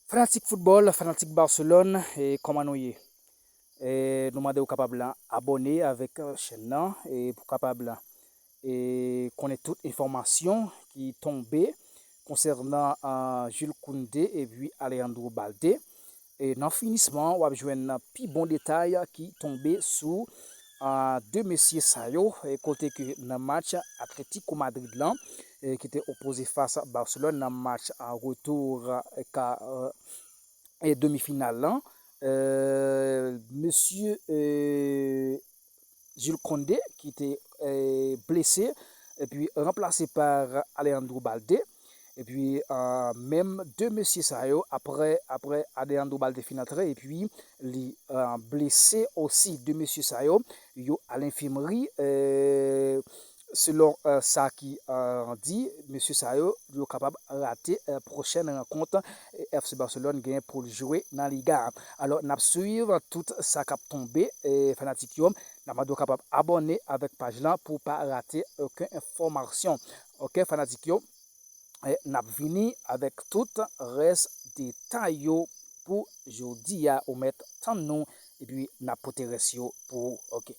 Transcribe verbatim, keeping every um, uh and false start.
Fanatik foutbòl, fanatik Barcelone, e kòman nou ye? E nou mande w kapab la abòne avèk chèn nan e pou kapab la e konnen tout enfòmasyon ki tonbe konsènan uh, Jules Koundé epi Alejandro Balde. E nan finisman, w ap jwenn pi bon detay ki tonbe sou uh, de mesye sa yo, e kote ke nan match Atletico Madrid lan, e ki te opoze fas Barcelone nan match uh, retou uh, ka uh, e demi final lan, euh, mesye euh, Jules Koundé ki te euh, blese epi ranplase pa Alejandro Balde. Epi euh, menm de mesye sa yo, apre apre Alejandro Balde fin antre epi li euh, blese osi. De mesye sa yo, yo al enfimri. Euh, selon euh, sa ki euh, di, mesye sa yo, yo kapab rate euh, pwochèn rankont F C Barcelone gen pou l jwe nan Liga a. Alò, n ap swiv tout sa k ap tonbe, e fanatik yo, n ap mande w kapab abòne avèk paj lan pou w pa rate okenn enfòmasyon. Oke, fanatik yo, e n ap vini avèk tout rès detay yo pou jodi a. Ou mèt tann nou, epi n ap pote rès yo pou ou. Oke.